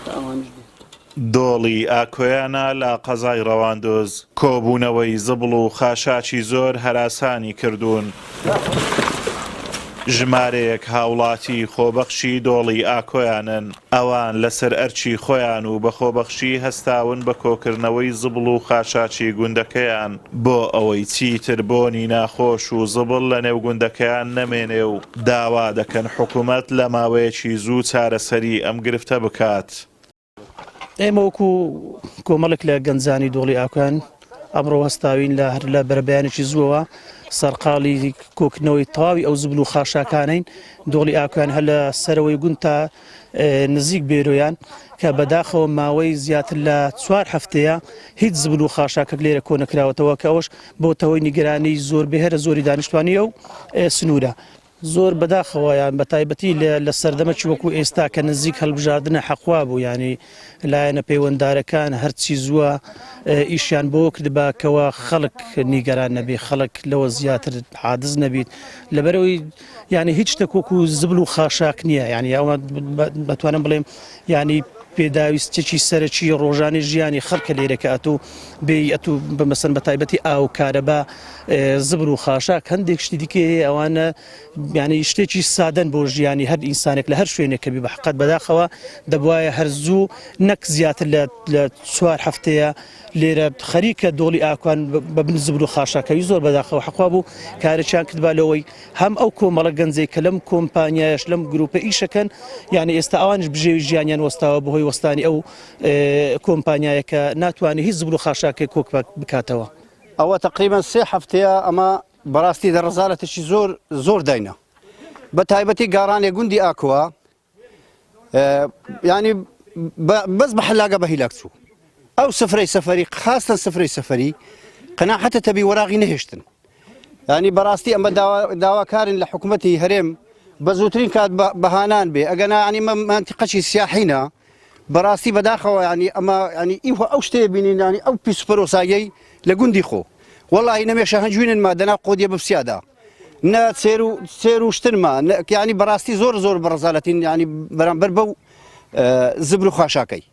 تا ئەوانیش بێن. دۆڵی ئاکۆیانە لە قەزای ڕەواندوز، کۆبوونەوەی زبڵ و خاشاکی زۆر هەراسانی کردوون. ژمارەیەک هاوڵاتی خۆبەخشی دۆڵی ئاکۆیانن، ئەوان لەسەر ئەرکی خۆیان و بە خۆبەخشی هەستاون بە کۆکردنەوەی زبڵ و خاشاکی گوندەکەیان بۆ ئەوەی چیتر بۆنی ناخۆش و زبڵ لەنێو گوندەکەیان نەمێنێ و داوا دەکەن حکومەت لە ماوەیەکی زوو چارەسەری ئەم گرفتە بکات. ئێمە وەکو کۆمەڵێک لە گەنجانی دۆڵی ئاکۆیان ئەمڕۆ هەستاوین لە هەر لە بەرەبەیانێکی زووەوە سەرقاڵی کۆکردنەوەی تەواوی ئەو زبل و خاشاکانین دۆڵی ئاکۆیان هەر لە سەرەوەی گوند تا نزیک بێرۆیان کە بەداخەوە ماوەی زیاتر لە چوار هەفتەیە هیچ زبل و خاشاکەک لێرە کۆنەکراوەتەوە کە ئەوەش بۆتەوەی نیگەرانی زۆر بێهرە زۆری دانیشتوانی ئەو سنوورە. زۆر بەداخەوە یان بەتایبەتی لە سەردەمەکی وەکو ئێستا کە نزیک هەڵبژاردنە حەقوا بوو یانی لایەنە پەیوەندارەکان هەرچی زووە ئیشیان بۆ کردبا کەوا خەڵک نیگەران نەبێ خەڵک لەوە زیاتر حادز نەبیت لەبەرەوەی یعنی هیچ شتێک وەکو زبل و خاشاک نییە یعنی ئەوە بەتوانم بڵێم یعنی پێداویستێکی سەرەکی ڕۆژانی ژیانی خەڵکە لێرە کە ئەتوو بێی ئەتوو بە مەسەن بە تایبەتی ئاو کارەبا زبر و خاشاک هەندێک شتی دیکە هەیە ئەوانە یعنی شتێکی سادەن بۆ ژیانی هەر ئینسانێک لە هەر شوێنێک کە بی بە حقت بەداخەوە دەبواە هەر زوو نەک زیاتر لە چوار هەفتەیە لێرە خەریکە دۆڵی ئاکوان بە بن زبر و خاشاکەوی زۆر بەداخەوە حەقوا بوو کارێکیان کردبا لەوەی هەم ئەو کۆمەڵە گەنجەی کە لەم کۆمپانیایەش لەم گروپە ئیشەکەن یعنی ئێستا ئەوانیش بژێوی ژیانیان وەستاوە بەهۆی وەستانی ئەو کۆمپانیایە کە ناتوانێت هیچ زبر و خاشاکێک کۆک بکاتەوە. ئەوە تەقریبەن سێ هەفتەیە ئەمە بەڕاستی دە ڕەزالەتێکی زۆر زۆر داینە بە تایبەتی گاڕانێ گوندی ئاکوە ینی بەس بە حلاگە بە هیلاک چوو ئەو سفرەی سەفەری خاستن سفرەی سەفەری قەناعەتە تەبی وەراغی نەهێشتن ینی بەڕاستی ئەمە داواکارن لە حکوومەتی هەرێم بە زووترین کات بەهانان بێ ئەگەنا ینی مەنتیقەکی سیاحینە بەڕاستی بەداخەوە ینی ئەمە ینی ئیوه ئەو شتەیە بینین ینی ئەو پیس پەرۆسایەی لە گوندی خۆ وەڵی نەمێشە هەنجوینن ما دەنا قۆدیە بپسیادا نە سێر و سێر و شتنما ینی بەڕاستی زۆر زۆر بەڕزالەتین ینی بەرامبەر بەو زبر و خاشاکەی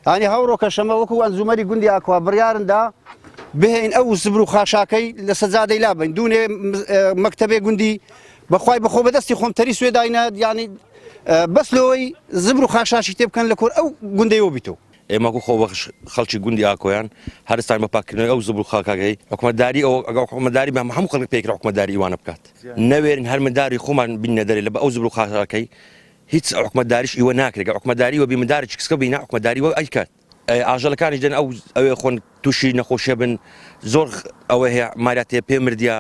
ینی هەوڕۆکە شەمە وەکو ئەنجومەری گوندی ئاکوا بڕیارندا بهێن ئەو زبر و خاشاکەی لە سەجادەی لابین دوونێ مەکتەبێ گوندی بەخوای بەخۆ بەدەستی خۆم تەری سوێداینە ینی بەس لەوەی زبر و خاشاشی تێ بکەن لە کۆر ئەو گوندەیەوە بیتەوە. ئێمە وەکو خۆبەخش خەڵکی گوندی ئاکۆیان هەرستان بە پاککردنەوەی ئەو زبر و خاکاکەی حکومەتداری ئەو ئەگەر حکومەتداری بە هەموو خەڵک پێکرا حکومەتداری ئیوانە بکات نەوێرن هەر منداری خۆمان بینە دەرێ لە بە ئەو زبر و خاکاکەی هیچ حکومەتداریش ئیوە ناکرێت گەر حکومەتداری وە بی مندارێکی کسکە بینا حکومەتداری وە ئەیکات ئاژەڵەکانیش دێن ئەو ئەوێ خۆن تووشی نەخۆشیە بن زۆر ئەوە هەیە ماراتێ پێ مردە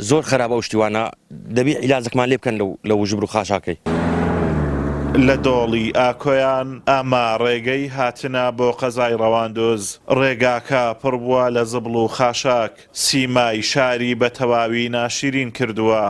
زۆر خەرابە ئەو شتیوانە دەبی عیلاجەکمان لێ بکەن لەو لەو ژبر و خاشاکەی. لە دۆڵی ئاکۆیان ئەمە ڕێگەی هاتنە بۆ قەزای ڕەواندوز، ڕێگاکە پڕ بووە لە زبڵ و خاشاک، سیمای شاری بە تەواوی ناشیرین کردووە،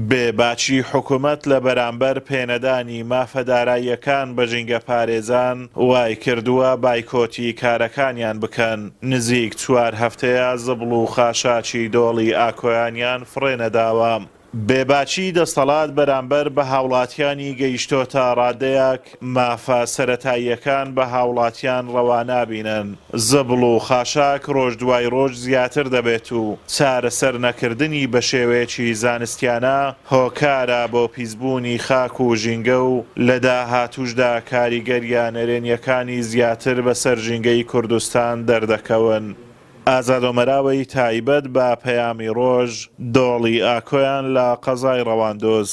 بێ باکی حکومەت لە بەرامبەر پێنەدانی مافە داراییەکان بە ژینگەپارێزان وای کردووە بایکۆتی کارەکانیان بکەن، نزیک چوار هەفتەیە زبڵ و خاشاکی دۆڵی ئاکۆیانیان فڕێ نەداوە. بێباکی دەستەڵات بەرامبەر بە هاوڵاتیانی گەیشتۆتە ڕادەیەک مافە سەرەتاییەکان بە هاوڵاتیان ڕەوا نابینن، زبڵ و خاشاک ڕۆژ دوای ڕۆژ زیاتر دەبێت و چارەسەر نەکردنی بەشێوەیەکی زانستیانە هۆکارە بۆ پیسبوونی خاک و ژینگە و لە داهاتووشدا کاریگەرییە نەرێنییەکانی زیاتر بەسەر ژینگەی کوردستان دەردەکەون. ئازاد ئۆمەراوەی تایبەت بە پەیامی ڕۆژ، دۆڵی ئاکۆیان لە قەزای ڕەواندوز.